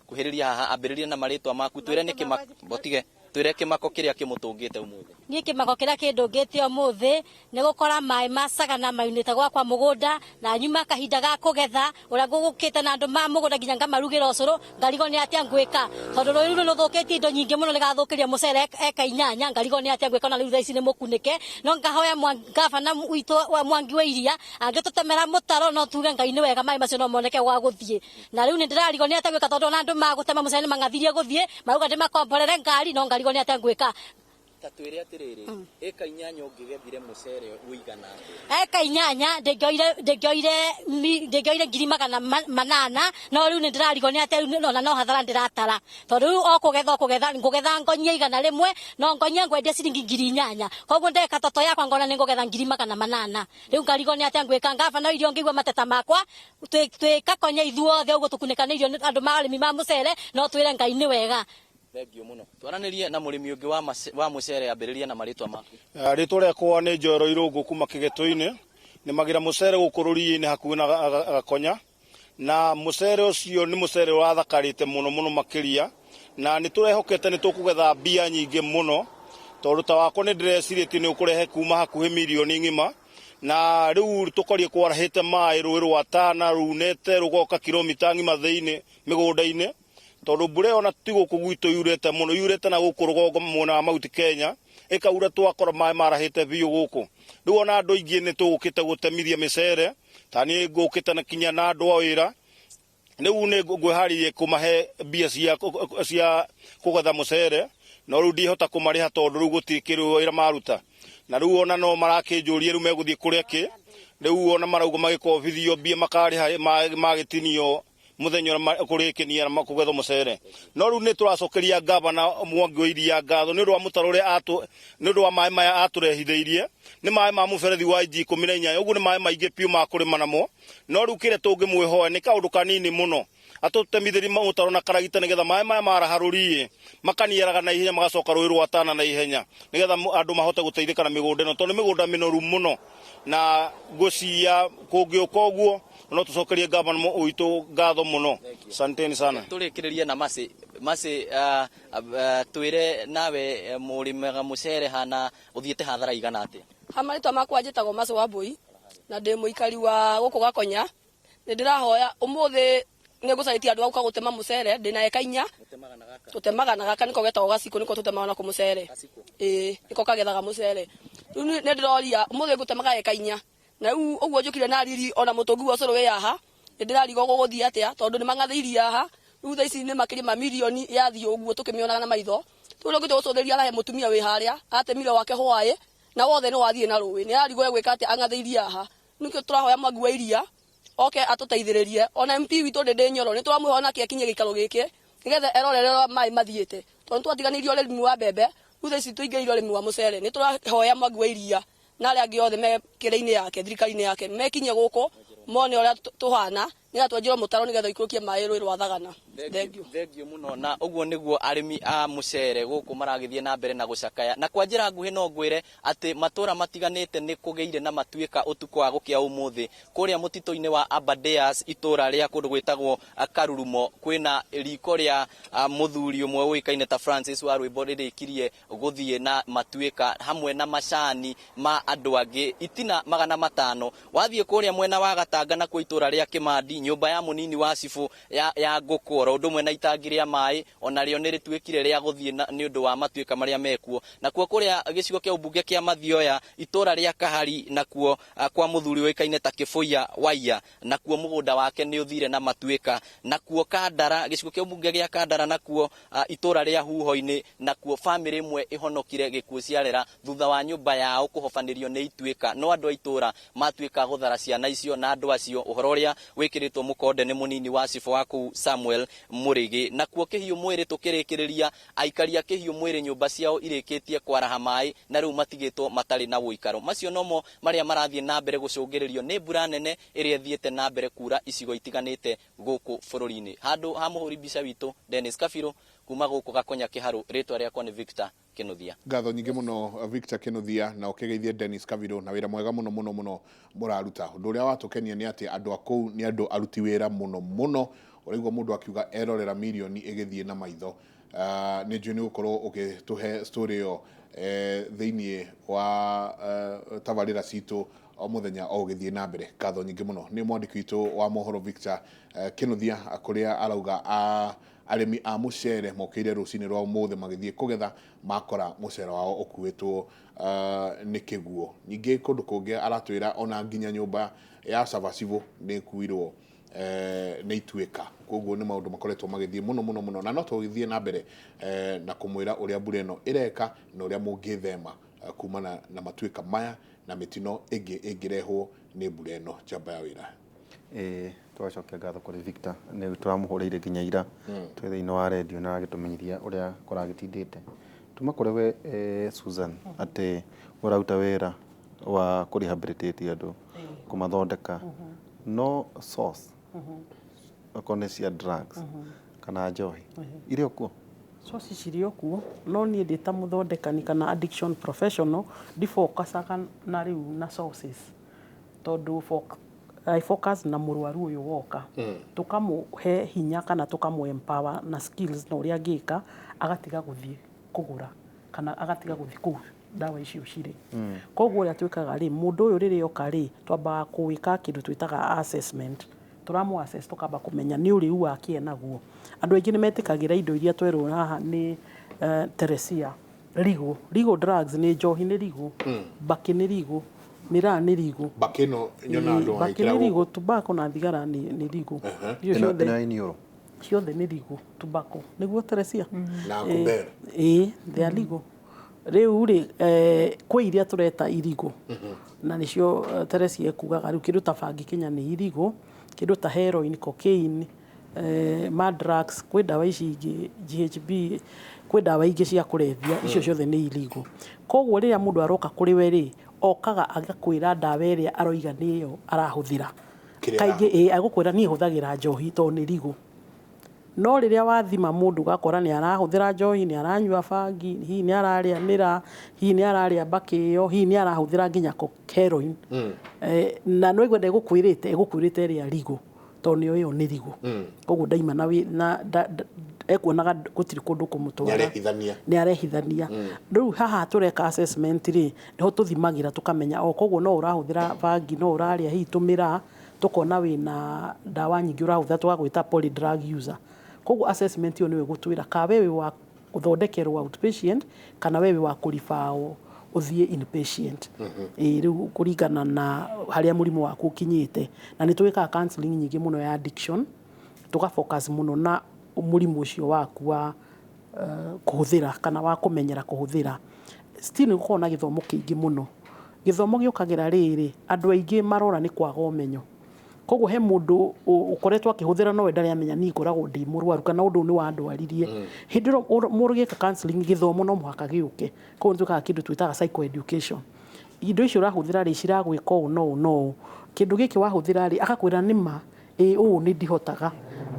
Kuhĩrĩria haha, ambĩrĩria na marĩtwa maku, twĩre nĩ kĩmako, tige twĩre kĩmako kĩrĩa kĩmũtũngĩte ũmũthĩ. Niĩ kĩmako kĩrĩa kĩndũngĩte ũmũthĩ nĩ gũkora maĩ ma Sagana maunĩte gwakwa mũgũnda, na nyuma kahinda ga kũgetha ũrĩa ngũgũkĩte na andũ ma mũgũnda nginya ngamarugĩra ũcũrũ, ngarigwo nĩ atĩa ngwĩka tondũ rũĩ rũu nĩrũthũkĩtie indo nyingĩ mũno, rĩgathũkĩria mũcere eka 8, ngarigwo nĩ atĩa ngwĩka, na rĩu thaa ici nĩ mũkunĩke. No ngahoya gavana witũ wa Mwangi wa Iria angĩtũtemera mũtaro, no tuge Ngai nĩ wega, maĩ macio no moneke gwa gũthiĩ. Na rĩu nĩ ndĩrarigwo nĩ atĩa ngwĩka tondũ ona andũ magũtema mũcere nĩ mang'athirie gũthiĩ, marauga ndĩmakomborere ngari, no ngarigwo nĩ atĩa ngwĩka. Ta twĩre atĩrĩrĩ, ĩka 8 ũngĩgethire mũcere ũigana atĩa? Eka 8 ndĩngĩoire 800,000, no rĩu nĩ ndĩrarigwo nĩ atĩa rĩu, ona no hathara ndĩratara tondũ rĩu o kũgetha ngũgetha ngonyia 100, no ngonyia ngwendia ciringi 8,000, koguo ndeka toto yakwa ngona nĩ ngũgetha 800,000. Rĩu ngarigwo nĩ atĩa ngwĩka. Gavana irio ngĩigua mateta makwa, twĩ Gakonya ithuothe ũguo tũkunĩkanĩirio nĩ andũ ma arĩmi ma mũcere, no twĩre Ngai nĩ wega. Thengio mũno. Twaranĩrie na mũrĩmi ũngĩ wa mũcere, ambĩrĩria na marĩtwa maku. Rĩtwa rĩakwa nĩ Joel Irũngũ kuma Kĩgetũ-inĩ. Nĩmagĩra mũcere gũkũ rũriĩ-inĩ hakuhĩ na Gakonya, na mũcere ũcio nĩ mũcere ũrathakarĩte mũno mũno makĩria, na nĩ tũrehokete nĩ tũkũgetha mbia nyingĩ mũno tondũ ta wakwa nĩ ndĩrecirĩtie nĩ ũkũrehe kuma hakuhĩ mirioni ng'ima. Na rĩu tũkorie kwarahĩte maĩ rũĩ rwa Tana runĩte rũgoka kilomita ng'ima thĩinĩ mĩgũnda-inĩ, tondũ mbura ĩyo ona ti gũkũ gwitũ yurĩte mũno, yurĩte na gũkũ rũgongo mwena wa Mount Kenya, ĩkaura twakora maĩ marahĩte biũ gũkũ. Rĩu ona andũ aingĩ nĩ tũgũkĩte gũtemithia mĩcere, ta niĩ ngũkĩte na kinya na andũ a wĩra, rĩu nĩ ngwĩharĩirie kũmahe mbia cia kũgetha mũcere, no rĩu ndihota kũmarĩha tondũ rĩu gũtirĩ kĩndũ wĩra maruta. Na rĩu ona no marakĩnjũria rĩu megũthiĩ kũrĩa kĩ, rĩu ona marauga magĩkobithio mbia makarĩha magĩtinio mũthenya ũrĩa kũrĩkĩnia na kũgethwo mũcere. No rĩu nĩ tũracokeria gavana Mwangi wa Iria ngatho nĩ ũndũ wa mũtaro ũrĩa nĩ ũndũ wa maĩ maya atũrehithĩirie. Nĩ maĩ ma mũberethi wa inji 18, ũguo nĩ maĩ maingĩ biũ ma kũrĩma namo. No rĩu kĩrĩa tũngĩmwĩhoya nĩ kaũndũ kanini mũno, atũtemithĩrie mũtaro na karagita nĩgetha maĩ maya maraha rũriĩ makaniaraga na ihenya, magacoka rũĩ rwa Tana na ihenya, nĩgetha andũ mahote gũteithĩka na mĩgũnda ĩno, tondũ nĩ mĩgũnda mĩnoru mũno. Na ngwĩciria kũngĩũka ũguo no tũcokerie gavana witũ ngatho mũno. Asanteni sana. Tũrĩkĩrĩrie na Mercy. Mercy, twĩre nawe mũrĩmaga mũcere hana ũthiĩte hathara igana atĩa? Ha marĩtwa makwa njĩtagwo Mercy Wambui na ndĩ mũikari wa gũkũ Gakonya. Nĩ ndĩrahoya ũmũthĩ nĩ ngũcarĩtie andũ a gũka gũtema mũcere, ndĩna eka 4. Tũtemaga na gaka nĩko getagwo gacikũ, nĩko tũtemaga nako mũcere. Ĩĩ, nĩko kagethaga mũcere. Rĩu nĩ ndĩroria ũmũthĩ ngũtemaga eka 4. Na rĩu ũguo njũkire na riri ona mũtũngi wa ũcũrũ wĩ haha, nĩ ndĩrarigwo gũgũthiĩ atĩa tondũ nĩ mang'athĩirie haha. Rĩu thaa ici nĩ makĩria ma mirioni yathiĩ ũguo tũkĩmĩonaga na maitho. Rĩu ũrĩa ũngĩtua gũcũthĩrĩria arahe mũtumia wĩ harĩa, atemire wake hwaĩ, na wothe nĩ wathiĩ na rũĩ. Nĩ ararigwo egwĩka atĩa ang'athĩirie haha. Nĩkĩo tũrahoya Mwangi wa Iria oke atũteithĩrĩrie. Ona MP witũ Ndĩndĩ Nyoro nĩ tũramwĩhoya nake akinye gĩikaro gĩkĩ nĩgetha erorere ũrĩa maĩ mathiĩte, tondũ nĩtwatiganĩirie ũrĩmi wa mbembe, rĩu thaa ici tũingĩrĩire ũrĩmi wa mũcere. Nĩ tũrahoya Mwangi wa Iria na arĩa angĩ othe me kĩrĩa-inĩ yake, thirikari-inĩ yake, mekinye gũkũ mone ũrĩa tũhana. Nĩgetha twenjerwo mũtaro nĩgetha ũikũrũkie maĩ rũĩ rwa Thagana. Thengiũ. Thengiũ mũno. Na ũguo nĩguo arĩmi a mũcere gũkũ maragĩthiĩ na mbere na gũcakaya. Na kwa njĩra nguhĩ no ngwĩre atĩ matũra matiganĩte nĩ kũgĩire na matuĩka ũtukũ wa gũkĩa ũmũthĩ. Kũrĩa mũtitũ-inĩ wa Aberdares itũra rĩa kũndũ gwĩtagwo Karurumo kwĩna riko rĩa mũthuri ũmwe ũĩkaine ta Francis wa rwĩmbo rĩrĩkirie gũthiĩ na matuĩka hamwe na macani ma andũ angĩ itina 500. Wathiĩ kũrĩa mwena wa Gatanga nakuo itũra rĩa Kĩmandi, nyũmba ya mũnini wa cibũ ya ngũkũ oro ũndũ ũmwe na itangi rĩa maĩ onarĩo nĩ rĩtuĩkire rĩa gũthiĩ nĩ ũndũ wa matuĩka marĩa mekuo. Nakuo kũrĩa gĩcigo kĩa ũmbunge kĩa Mathioya itũra rĩa Kahari nakuo kwa mũthuri ũĩkaine ta Kĩbũiya Waiya nakuo mũgũnda wake nĩ ũthire na matuĩka. Nakuo Kandara gĩcigo kĩa ũmbunge gĩa Kandara nakuo itũra rĩa Huho-inĩ nakuo bamĩrĩ ĩmwe ĩhonokire gĩkuũ ciarera thutha wa nyũmba yao kũhobanĩrio nĩ ituĩka. No andũ a itũra matuĩka gũthara ciana icio na andũ acio ũhoro ũrĩa wĩkĩrĩtwo mũkonde nĩ mũnini wa cibũ wa kũu Samuel Mũrĩgĩ. Nakuo Kĩhiũ Mwĩrĩ tũkĩrĩkĩrĩria aikari a Kĩhiũ Mwĩrĩ nyũmba ciao irĩkĩtie kwaraha maĩ na rĩu matigĩtwo matarĩ na ũikaro. Macio nomo marĩa marathiĩ na mbere gũcũngĩrĩrio nĩ mbura nene ĩrĩa ĩthiĩte na mbere kura icigo itiganĩte gũkũ bũrũri-inĩ. Handũ ha mũhũri mbica witũ Dennis Kabirũ kuma gũkũ Gakonya Kĩharũ, rĩtwa rĩakwa nĩ Victor Kĩnuthia. Ngatho nyingĩ mũno Victor Kĩnuthia na ũkĩgeithie Dennis Kabirũ na wĩra mwega mũno mũno mũno mũraruta. Ũndũ ũrĩa watũkenia nĩ atĩ andũ a kũu nĩ andũ aruti wĩra mũno mũno. Ũraigua mũndũ akiuga erorera mirioni ĩgĩthiĩ na maitho. Nĩ njũĩ nĩ gũkorwo ũgĩtũhe story ĩyo thĩinĩ wa tabarĩra citũ o mũthenya o ũgĩthiĩ na mbere. Ngatho nyingĩ mũno nĩ mwandĩki witũ wa mohoro Victor Kĩnuthia kũrĩa arauga arĩmi a mũcere mokĩire rũcinĩ rwa ũmũthĩ magĩthiĩ kũgetha makora mũcere wao ũkuĩtwo nĩ kĩguũ. Ningĩ kũndũ kũngĩ aratwĩra ona nginya nyũmba ya Savasivo nĩ ĩkuirwo nĩ ituĩka. Koguo nĩ maũndũ makoretwo magĩthiĩ mũno mũno mũno na no tũgĩthiĩ na mbere na kũmwĩra ũrĩa mbura ĩno ĩreka na ũrĩa mũngĩthema kumana na matuĩka maya na mĩtino ĩngĩ ĩngĩrehwo nĩ mbura ĩno. Njamba ya wĩra. Twacokia ngatho kũrĩ Victor nĩ tũramũhũrĩire nginya ira twĩ thĩinĩ wa redio na agĩtũmenyithia ũrĩa kũragĩtindĩte. Tuma kũrĩ we Susan atĩ ũraruta wĩra wa kũ rehabilitate andũ kũmathondeka no source okorwo nĩ cia drugs kana njohi irĩ o kuo? Source cirĩ o kuo no niĩ ndĩ ta mũthondekani kana addiction professional ndifocusaga na rĩu na sources tondũ I focus na mũrwaru ũyũ woka tũkamũhe hinya kana tũkamũ empower na skills na ũrĩa angĩka agatiga gũthiĩ kũgũra kana agatiga gũthiĩ kũu ndawa icio cirĩ. Koguo ũrĩa twĩkaga rĩ, mũndũ ũyũ rĩrĩa oka rĩ, twambaga kũwĩka kĩndũ twĩtaga assessment. Tũramũ assess tũkamba kũmenya nĩ ũrĩu wake enaguo. Andũ aingĩ nĩ metĩkagĩra indo iria twerwo haha nĩ Teresia. Rigũ, rigũ drugs nĩ njohi nĩ rigũ, mbakĩ nĩ rigũ, mĩraa nĩ rigũ. Mbakĩ ĩno nyonaga andũ Mbakĩ magĩkĩra nĩ gũkũ. rigũ, tobacco na thigara nĩ rigũ. Icio Ĩno ya iniũrũ. Ciothe nĩ rigũ, tobacco. Nĩguo Teresia? Na kumbera. Ĩĩ, they are legal. Rĩu rĩ, kwĩ iria tũreta irigũ na nĩcio Teresia ekugaga rĩu kĩndũ ta bangi Kenya nĩ irigũ, kĩndũ ta heroin, cocaine, Mandrax, kwĩ ndawa ici ingĩ GHB, kwĩ ndawa ingĩ cia kũrebia, icio ciothe nĩ illegal. Koguo rĩrĩa mũndũ aroka kũrĩ we rĩ, okaga agakwĩra ndawa ĩrĩa aroiga nĩyo arahũthĩra. Kaingĩ ĩĩ agũkwĩra niĩ hũthagĩra njohi tondũ nĩ rigũ. No rĩrĩa wathima mũndũ ũgakora nĩ arahũthĩra njohi, nĩ aranyua bangi, hihi nĩ ararĩa mĩraa, hihi nĩ ararĩa mbakĩ ĩyo, hihi nĩ arahũthĩra nginya heroin. Na no igue ndegũkwĩrĩte, egũkwĩrĩte ĩrĩa rigũ tondũ nĩyo ĩyo nĩ rigũ. Koguo ndaima na ekuonaga gũtirĩ kũndũ kũmũtwara. Nĩarehithania. Nĩarehithania. Rĩu haha tũreka assessment rĩ, nĩho tũthimagĩra tũkamenya o koguo no ũrahũthĩra bangi, no ũrarĩa hihi tũmĩraa, tũkona wĩna ndawa nyingĩ ũrahũthĩra tũgagwĩta polydrug user. Koguo assessment ĩyo nĩyo ĩgũtwĩra ka we wĩ wa gũthondekerwo outpatient kana we wĩ wa kũribawo ũthiĩ inpatient. Ĩĩ rĩu kũringana na harĩa mũrimũ waku ũkinyĩte. Na nĩ twĩkaga counseling nyingĩ mũno ya addiction, tũga focus mũno na mũrimũ ũcio waku wa kũhũthĩra kana wa kũmenyera kũhũthĩra. Still nĩ gũkoragwo na gĩthomo kĩingĩ mũno. Gĩthomo gĩũkagĩra rĩrĩ, andũ aingĩ marora nĩ kwaga ũmenyo. Koguo he mũndũ ũkoretwo akĩhũthĩra no we ndarĩ amenya niĩ ngoragwo ndĩ mũrwaru kana ũndũ ũyũ nĩ wandwaririe. Hĩndĩ ĩrĩa mũndũ agĩka counseling gĩthomo no mũhaka gĩũke. Koguo nĩ twĩkaga kĩndũ twĩtaga psychoeducation. Indo icio ũrahũthĩra rĩ, ciragwĩka ũũ na ũũ na ũũ. Kĩndũ gĩkĩ wahũthĩra rĩ, agakwĩra nĩma Ĩ ũũ nĩ ndihotaga,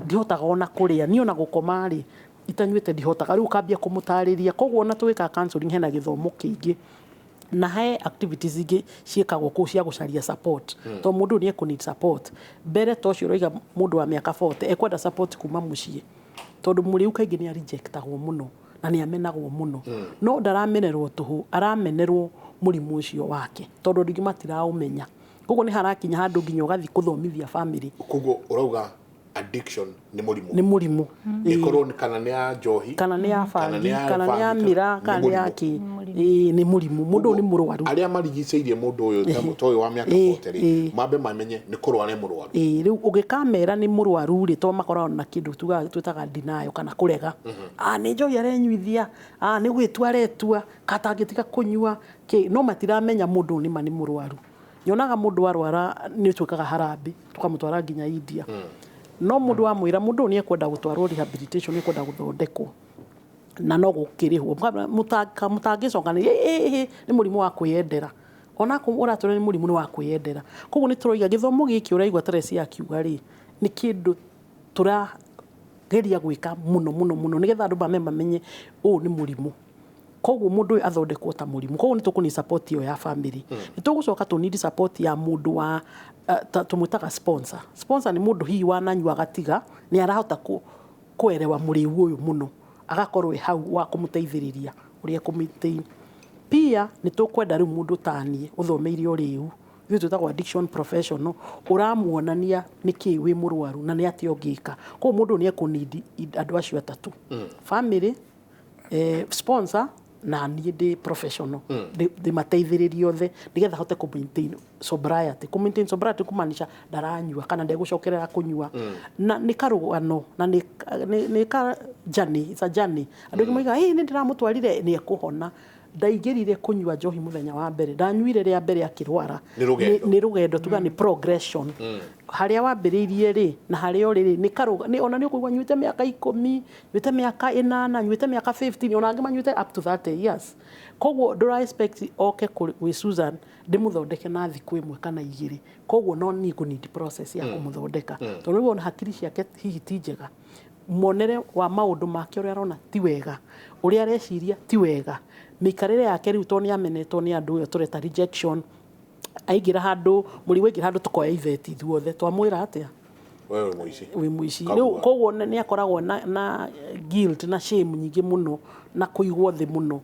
ndihotaga ona kũrĩa, niĩ ona gũkoma rĩ itanyuĩte ndihotaga. Rĩu ũkambia kũmũtarĩria. Koguo ona tũgĩka counseling hena gĩthomo kĩingĩ, na he activities ingĩ ciĩkagwo kũu cia gũcaria support, to mũndũ ũyũ nĩ ekũ need support mbere. Ta ũcio ũroiga mũndũ wa mĩaka 40 ekwenda support kuma mũciĩ, tondũ mũrĩu kaingĩ nĩ arejectagwo mũno na nĩ amenagwo mũno. No ndaramenerwo tũhũ, aramenerwo mũrimũ ũcio wake tondũ andũ aingĩ matiraũmenya. Koguo nĩ harakinya handũ nginya ũgathiĩ kũthomithia family. Koguo ũrauga addiction nĩ mũrimũ? Nĩ mũrimũ. Ĩkorwo kana nĩ ya njohi, kana nĩ ya kana nĩ bangi, ya kana nĩ ya bangi, mĩraa, kana nĩ ya mũrimũ. kĩ. Ĩĩ, nĩ mũrimũ, mũndũ ũyũ nĩ mũrwaru. Arĩa marigicĩirie mũndũ ũyũ ta ũyũ wa mĩaka 40 rĩ, mambe mamenye nĩ kũrwara nĩ mũrwaru. Ĩĩ, rĩu ũgĩkamera nĩ mũrwaru rĩ, to makoragwo na kĩndũ tugaga twĩtaga denial kana kũrega. Ah, nĩ njohi arenyuithia, ah, nĩ gwĩtua aretua, katangĩtiga kũnyua kĩ, no matiramenya mũndũ ũyũ nĩma nĩ mũrwaru. Nyonaga mũndũ arwara nĩ twĩkaga harambĩ tũkamũtwara nginya India, no mũndũ wamwĩra mũndũ ũyũ nĩ ekwenda gũtwarwo rehabilitation, nĩ ekwenda gũthondekwo na no gũkĩrĩhwo, mũtangĩcoka nĩ nĩ mũrimũ wa kwĩyendera, onakorwo ũratwĩra nĩ mũrimũ, nĩ wa kwĩyendera. Koguo nĩ tũroiga gĩthomo gĩkĩ ũraigua Teresia akiuga rĩ, nĩ kĩndũ tũrageria gwĩka mũno mũno mũno nĩgetha andũ mame mamenye ũũ nĩ mũrimũ. Koguo mũndũ ũyũ athondekwo ta mũrimũ. Koguo nĩ tũkũ support ĩyo ya family, nĩ tũgũcoka tũ need support ya mũndũ wa tũmwĩtaga sponsor. Sponsor nĩ mũndũ hihi wananyua agatiga, nĩ arahota kũerewa mũrĩu ũyũ mũno, agakorwo e hau wa kũmũteithĩrĩria ũrĩa kũ maintain. Pia nĩ tũkwenda rĩu mũndũ taniĩ ũthomeire ũrĩu, ithuĩ twĩtagwo addiction professional, ũramuonania nĩkĩ wĩ mũrwaru na nĩ atĩa ũngĩka. Koguo mũndũ ũyũ nĩ ekũ need andũ acio atatũ: family, sponsor na niĩ ndĩ professional. Ndĩmateithĩrĩrie othe nĩgetha ahote kũ maintain sobriety. Kũ maintain sobriety kumaanisha ndaranyua kana ndegũcokerera kũnyua. Na nĩ karũgano na nĩ ka journey, it's a journey. Andũ aingĩ moigaga, "Ĩ, nĩ ndĩramũtwarire, nĩ ekũhona." Ndaingĩrire kũnyua njohi mũthenya wa mbere ndanyuire rĩa mbere akĩrwara. Nĩ rũgendo. Nĩ rũgendo, tuga nĩ progression. Harĩa wambĩrĩirie rĩ na harĩa ũrĩ rĩ, nĩ karũga nĩ ona nĩ ũkũigua nyuĩte mĩaka 10, nyuĩte mĩaka 8, nyuĩte mĩaka 15, ona angĩ manyuĩte up to 30 years. Koguo ndũra expect oke gwĩ Susan ndĩmũthondeke na thikũ 1 kana 2. Koguo no niĩ ngũ need process ya kũmũthondeka, tondũ rĩu ona hakiri ciake hihi ti njega, muonere wa maũndũ make ũrĩa arona ti wega, ũrĩa areciria ti wega, mĩikarĩre yake rĩu tondũ nĩ amenetwo nĩ andũ, ĩyo tũreta rejection. Aingĩra handũ, mũrĩu aingĩra handũ, tũkoya iveti ithuothe, twamwĩra atĩa? Wewe wĩ mũici. Wĩ mũici. Kagua. Rĩu koguo nĩ akoragwo na guilt na shame nyingĩ mũno na kũigwo thĩ mũno,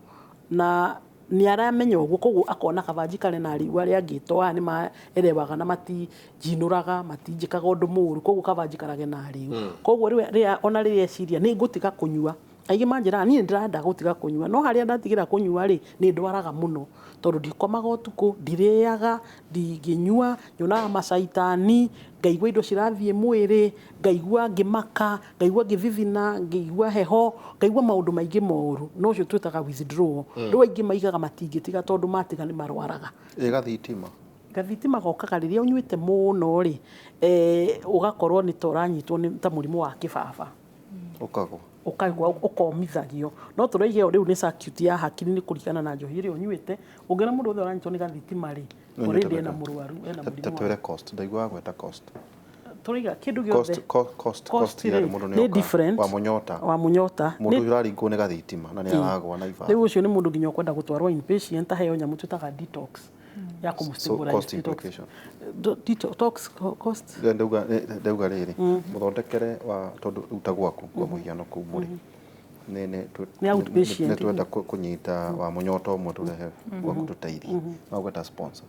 na nĩ aramenya ũguo. Koguo akona kaba njikare na arĩu arĩa angĩ, to aya nĩ maerewaga na matinjinũraga, matinjĩkaga ũndũ mũũru, koguo kaba njikarage na arĩu. Koguo rĩu rĩrĩa ona rĩrĩa eciria nĩ ngũtiga kũnyua, aingĩ manjĩraga, "Niĩ ndĩrenda gũtiga kũnyua, no harĩa ndatigĩra kũnyua rĩ, nĩ ndwaraga mũno tondũ ndikomaga ũtukũ, ndirĩaga, ndingĩnyua, nyonaga macaitani, ngaigua indo cirathiĩ mwĩrĩ, ngaigua ngĩmaka, ngaigua ngĩthithina, ngaigua heho, ngaigua maũndũ maingĩ moru." No ũcio twĩtaga withdrawal. Rĩu aingĩ maigaga matingĩtiga tondũ matiga nĩ marwaraga. Ĩ gathitima? Gathitima gokaga rĩrĩa ũnyuĩte mũno rĩ, ũgakorwo nĩ ta ũranyitwo nĩ ta mũrimũ wa kĩbaba. Ũkagwa. Ũkaigua ũkomithagio, no tũraiga ĩyo rĩu nĩ circuit ya hakiri, nĩ kũringana na njohi ĩrĩa ũnyuĩte. Ũngĩona mũndũ wothe ũranyitwo nĩ gathitima rĩ, already ena mũrwaru, ena mũrimũ wa Tatwĩre cost, ndaiguaga gweta cost. Tũraiga kĩndũ Cost. gĩothe Cost. Cost Cost ya rĩ, mũndũ nĩ nĩ oka different. Wa mũnyota. Wa mũnyota. Mũndũ ũyũ ũraringwo nĩ gathitima na nĩ aragwa na ibaba. Rĩu ũcio nĩ mũndũ nginya ũkwenda gũtwarwo inpatient, aheo nyamũ twĩtaga detox ya So kũmũ-stabilize. cost Detox. implication. Detox cost. Ndauga rĩrĩ, mũthondekere wa tondũ rĩu ta gwaku kwa mũhiano kũu mũrĩ Nĩ outpatient. nĩ twenda kũnyita wa mũnyota ũmwe tũrehe gwaku tũteithie, no gweta sponsor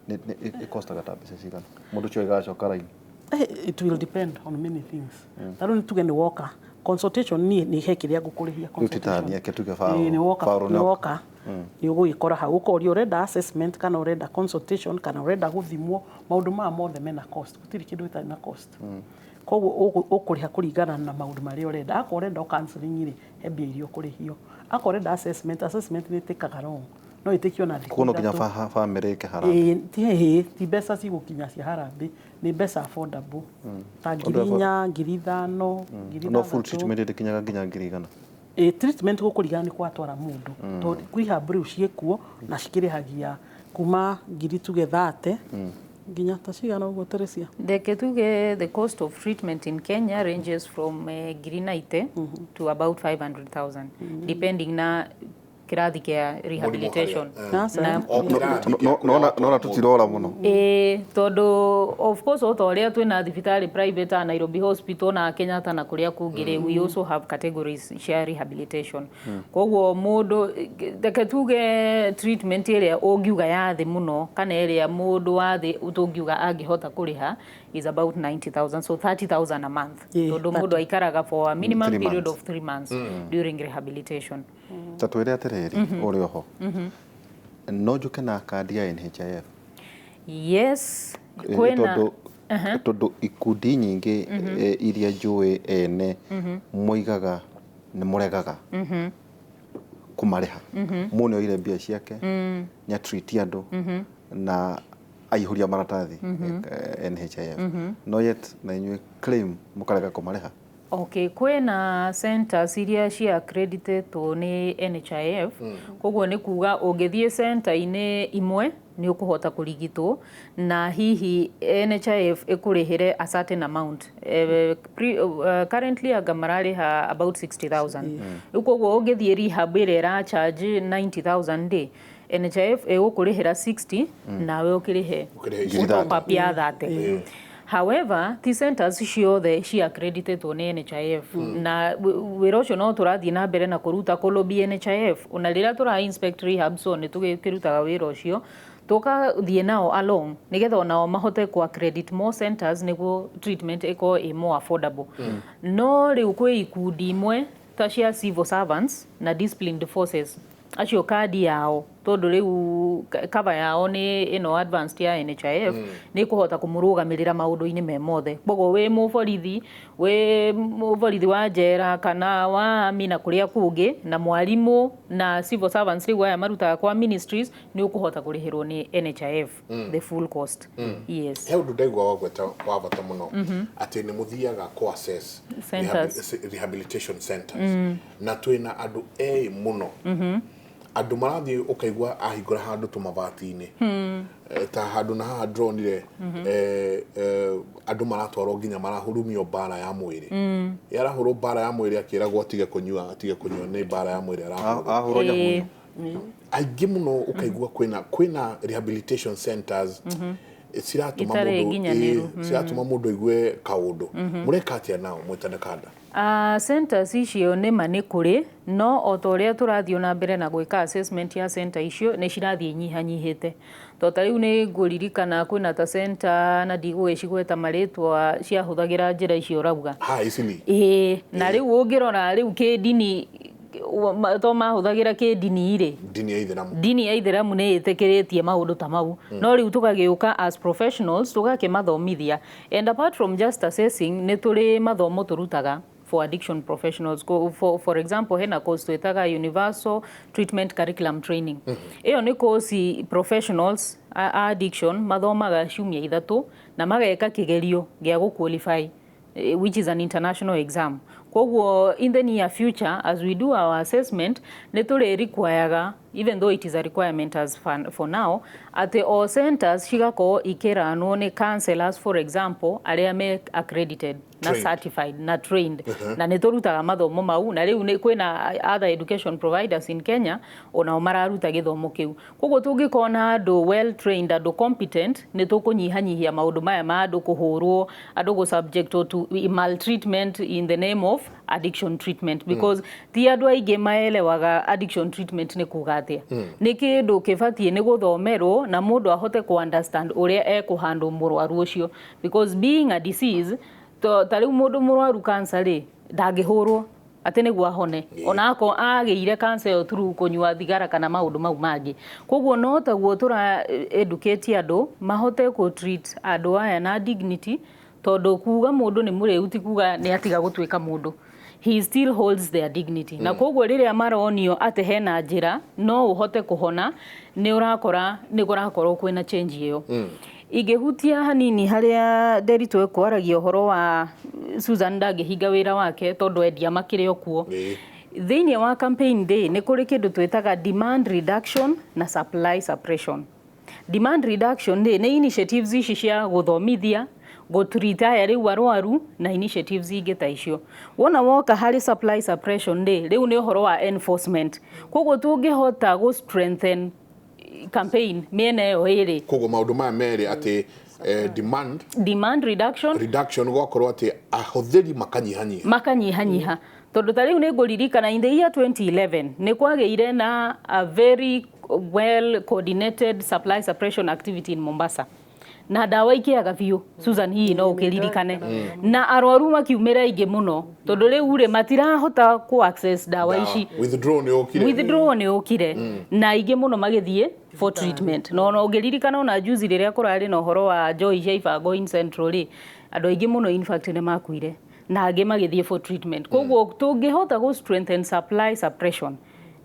ĩkostaga ta mbeca cigana mũndũ ũcio ĩgacoka raini? It will depend on many things. Ta rĩu nĩ tuge nĩ woka consultation, niĩ nĩ he kĩrĩa ngũkũrĩhia. Rĩu ti ta niĩ, eke tuge Ĩĩ, nĩ woka Baũrũ nĩ woka, nĩ ũgũgĩkora hau ũkoria ũrenda assessment kana ũrenda consultation kana ũrenda gũthimwo. Maũndũ maya mothe mena cost, gũtirĩ kĩndũ gĩtarĩ na cost. Koguo ũkũrĩha kũringana na maũndũ marĩa ũrenda. Akorwo ũrenda o counseling rĩ, he mbia iria ũkũrĩhio. Akorwo ũrenda assessment, assessment nĩ ĩtĩkaga long, no ĩtĩkio na thikũ Kuo no nginya 3. Bamĩrĩ ĩke harambee? Ĩĩ, ti hĩ, ti mbeca cigũkinya cia harambee, nĩ mbeca affordable ta ngiri Ũndũ 4, ngiri 5, ngiri No full 6. treatment ĩndĩkinyaga nginya 100,000? Ĩ, treatment gũkũringana nĩ kwatwara mũndũ, tondũ rehab rĩu ciĩkuo na cikĩrĩhagia kuma ngiri tuge 30. Nginya ta cigana ũguo, Teresia? Reke tuge the cost of treatment in Kenya ranges from 90,000 to about 500,000, depending na kĩrathi kĩa rehabilitation. Na- Nona tũtirora mũno. Ĩĩ, tondũ of course o ta ũrĩa twĩna thibitarĩ private ta Nairobi Hospital na Kenyatta na kũrĩa kũngĩ rĩ, we also have categories cia rehabilitation. Koguo mũndũ, reke tuge treatment ĩrĩa ũngiuga ya thĩ mũno kana ĩrĩa mũndũ wa thĩ tũngiuga angĩhota kũrĩha is about 90,000, so 30,000 a month, tondũ mũndũ aikaraga for a minimum 3 period months. of 3 months during rehabilitation. Ta twĩre atĩrĩrĩ, ũrĩ oho no njũke na kandi ya NHIF? Yes, kwĩna. Tondũ ikundi nyingĩ iria njũĩ ene moigaga nĩ mũregaga kũmarĩha. Mũndũ nĩ oire mbia ciake, nĩ atreat andũ na aihũria maratathi NHIF, no yet na inyuĩ claim mũkarega kũmarĩha. Okay, kwĩna centers iria cia accreditetwo nĩ NHIF. Koguo nĩ kuga ũngĩthiĩ center-inĩ imwe nĩ ũkũhota kũrigitwo na hihi NHIF ĩkũrĩhĩre a certain amount. Currently anga mararĩha about 60,000. Rĩu koguo ũngĩthiĩ rehab ĩrĩa ĩra charge 90,000 rĩ, NHIF ĩgũkũrĩhĩra 60 nawe ũkĩrĩhe Ũkĩrĩhe icio. top up ya 30. However, ti centers ciothe cia accreditetwo nĩ NHIF, na wĩra ũcio no tũrathiĩ na mbere na kũruta kũlobby NHIF. Ona rĩrĩa tũra inspect rehab, so nĩ tũkĩrutaga wĩra ũcio, tũkathiĩ nao along nĩgetha onao mahote ku accredit more centers nĩguo treatment ĩkorwo ĩ more affordable. No rĩu kwĩ ikundi imwe ta cia civil servants na disciplined forces, acio kandi yao, tondũ rĩu cover yao nĩ ĩno advanced ya NHIF, nĩ kũhota kũmũrũgamĩrĩra maũndũ-inĩ me mothe. Koguo wĩ mũborithi, wĩ mũborithi wa njera kana wa army na kũrĩa kũngĩ, na mwarimũ na civil servants, rĩu aya marutaga kwa ministries, nĩ ũkũhota kũrĩhĩrwo nĩ NHIF the full cost, yes. He ũndũ ndaigua wagweta wa bata mũno, atĩ nĩ mũthiaga kũ assess Centers. Rehabilitation centers, na twĩna andũ ĩ mũno, andũ marathiĩ ũkaigua ahingũra handũ tũmabati-inĩ. Ta handũ na haha ndĩronire andũ maratwarwo nginya marahurumio mbara ya mwĩrĩ. Yarahũrwo mbara ya mwĩrĩ, akĩragwo atige kũnyua, atige kũnyua, nĩ mbara ya mwĩrĩ arahũrwo. Ahũrwo nyahunyo. Aingĩ mũno ũkaigua kwĩna rehabilitation centers ciratũma Itarĩ mũndũ nginyanĩru. Ciratũma mũndũ aigue kaũndũ. Mũreka atĩa nao mwĩtane kanda? Centers icio nĩma nĩ kũrĩ, no o ta ũrĩa tũrathiĩ na mbere na gwĩka assessment ya center icio, nĩ cirathiĩ inyihanyihĩte. To ta rĩu nĩ ngũririkana kwĩna ta center, na ndigũgĩcigweta marĩtwa, ciahũthagĩra njĩra icio ũrauga. Haha Isili? Ĩĩ, na rĩu ũngĩrora rĩu kĩndini, to mahũthagĩra kĩndini rĩ, Ndini ya Ithĩramu. Ndini ya Ithĩramu nĩ ĩtĩkĩrĩtie maũndũ ta mau. No rĩu tũgagĩũka as professionals tũgakĩmathomithia, and apart from just assessing, nĩ tũrĩ mathomo tũrutaga for addiction professionals. For example, hena course twĩtaga Universal Treatment Curriculum Training. Ĩyo nĩ course professionals a addiction mathomaga ciumia 3 na mageka kĩgerio gĩa gũ-qualify, which is an international exam. Koguo in the near future, as we do our assessment, nĩ tũrĩ requireaga, even though it is a requirement as for now, atĩ all centers cigakorwo ikĩranwo nĩ counselors, for example, arĩa me accredited na Trained. Certified na trained. Na nĩ tũrutaga mathomo mau, na rĩu nĩ kwĩna other education providers in Kenya onao mararuta gĩthomo kĩu. Koguo tũngĩkorwo na andũ well trained, andũ competent, nĩ tũkũnyihanyihia maũndũ maya ma andũ kũhũrwo, andũ gũ subject to maltreatment in the name of addiction treatment, because ti andũ aingĩ maelewaga addiction treatment nĩ kuga atĩa. Nĩ kĩndũ kĩbatiĩ nĩ gũthomerwo na mũndũ ahote kũ understand ũrĩa ekũhandle mũrwaru ũcio, because being a disease, ta rĩu mũndũ mũrwaru cancer rĩ, ndangĩhũrwo atĩ nĩguo ahone, ona akorwo agĩire cancer ĩyo through kũnyua thigara kana maũndũ mau mangĩ. Koguo no taguo tũra educate andũ mahote kũ treat andũ aya na dignity, tondũ kuga mũndũ nĩ mũrĩu ti kuga nĩ atiga gũtuĩka mũndũ. He still holds their dignity. Na koguo rĩrĩa maronio atĩ hena njĩra no ũhote kũhona, nĩ ũrakora nĩ kũrakorwo kwĩna change ĩyo. Ingĩhutia hanini harĩa Nderitu ekwaragia ũhoro wa Susan ndangĩhinga wĩra wake tondũ endia makĩrĩ o kuo. Thĩinĩ wa campaign day nĩ kũrĩ kĩndũ twĩtaga demand reduction na supply suppression. Demand reduction rĩ, nĩ initiatives ici cia gũthomithia, gũtreat aya rĩu arwaru na initiatives ingĩ ta icio. Wona woka harĩ supply suppression rĩ, rĩu nĩ ũhoro wa enforcement. Koguo tũngĩhota gũ strengthen campaign mĩena ĩyo ĩrĩ, Koguo maũndũ maya merĩ atĩ demand demand reduction, reduction, gwakorwo atĩ ahũthĩri makanyihanyiha. Makanyihanyiha, tondũ ta rĩu nĩ ngũririkana in the year 2011 nĩ kwagĩire na a very well coordinated supply suppression activity in Mombasa na ndawa ikĩaga biũ. Susan, hihi no ũkĩririkane, na arwaru makiumĩra aingĩ mũno, tondũ rĩu rĩ matirahota ku access ndawa ici. Withdraw nĩ ũkire. Withdraw nĩ ũkire na aingĩ mũno magĩthiĩ for treatment. No no ũngĩririkana ona juzi rĩrĩa kũrarĩ na ũhoro wa njohi cia ibango in Central rĩ, andũ aingĩ mũno in fact nĩ makuire na angĩ magĩthiĩ for treatment. Koguo tũngĩhota gũ strengthen supply suppression,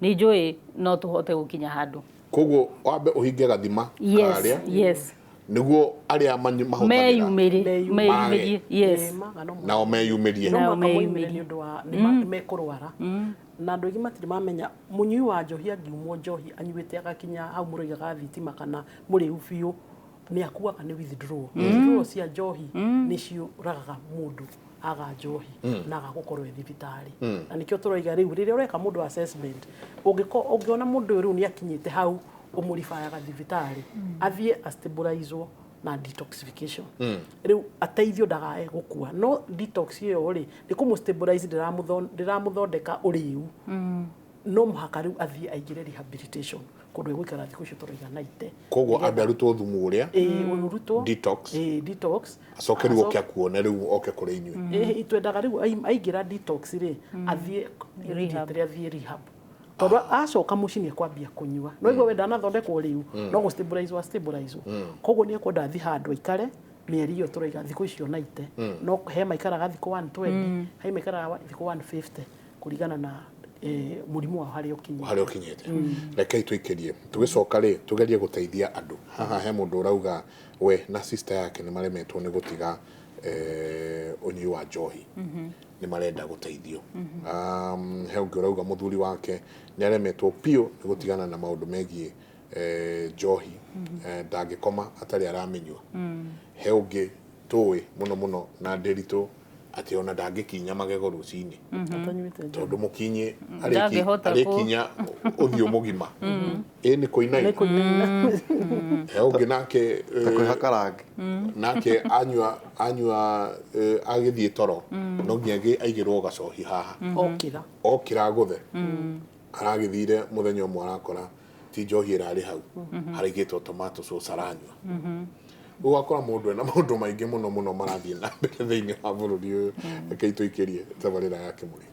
nĩ njũĩ no tũhote gũkinya handũ. Koguo wambe ũhinge gathima karĩa nĩguo arĩa mahũthagĩra meyumĩrie, meyumĩrie, yes. Nao meyumĩrie. No mũhaka moimĩre nĩ ũndũ wa nĩ mekũrwara, na andũ aingĩ matirĩ mamenya mũnyui wa njohi angiumwo njohi anyuĩte agakinya hau mũroigaga thitima kana mũrĩu biũ, nĩ akuaga nĩ withdrawal. Withdrawal cia njohi nĩ ciũragaga mũndũ aga njohi na aga gũkorwo e thibitarĩ. Na nĩkĩo tũroiga rĩu rĩrĩa ũreka mũndũ assessment, ũngĩona mũndũ ũyũ rĩu nĩ akinyĩte hau, ũmũribayaga thibitarĩ athiĩ astabilizwo na detoxification. Rĩu ateithio ndagae gũkua. No detox ĩyo rĩ, nĩ kũmũ stabilize, ndĩramũthondeka ũrĩu. No mũhaka rĩu athiĩ aingĩre rehabilitation kũndũ egũikara thikũ icio tũroiga 90. Koguo ambe arutwo thumu ũrĩa. Ĩĩ, ũrutwo. Detox. Ĩĩ, detox. Acoke rĩu oke akuone, rĩu oke kũrĩ inyuĩ. Ĩĩ, twendaga rĩu aingĩra detox rĩ, athiĩ immediately athiĩ rehab, tondũ acoka mũciĩ nĩ ekwambia kũnyua. No igua we ndanathondekwo rĩu, no gũ stabilize wa stabilize. Koguo nĩ ekwenda athiĩ handũ aikare mĩeri ĩyo tũroiga thikũ icio 90. No he maikaraga thikũ 120, he maikaraga thikũ 150, kũringana na mũrimũ wao harĩa ũkinyĩte. Harĩa ũkinyĩte. Rekei tũikĩrie, tũgĩcoka rĩ tũgerie gũteithia andũ. Haha he mũndũ ũrauga we na sister yake nĩ maremetwo nĩ gũtiga ũnyui wa njohi, nĩ marenda gũteithio. He ũngĩ ũrauga mũthuri wake nĩ aremetwo biũ nĩ gũtigana na maũndũ megiĩ njohi, ndangĩkoma atarĩ aramĩnyua. He ũngĩ tũĩ mũno mũno na ndĩritũ atĩ ona ndangĩkinya magego rũcinĩ atanyuĩte njohi. Tondũ mũkinyi Ndangĩhota arĩkinya ũthiũ mũgima ĩ nĩ kũinaina. Nĩ kũinaina. He ũngĩ nake Ta kwĩhaka rangi. Nake anyua agĩthiĩ toro no nginya aigĩrwo gacohi haha. Okĩra. Okĩra gũthe aragĩthire mũthenya ũmwe arakora ti njohi ĩrarĩ hau, haraigĩtwo tomato sauce aranyua. Ũgakora mũndũ ena maũndũ maingĩ mũno mũno marathiĩ na mbere thĩinĩ wa bũrũri ũyũ. Rekei tũikĩrie tabarĩra ya Kĩmũrĩ.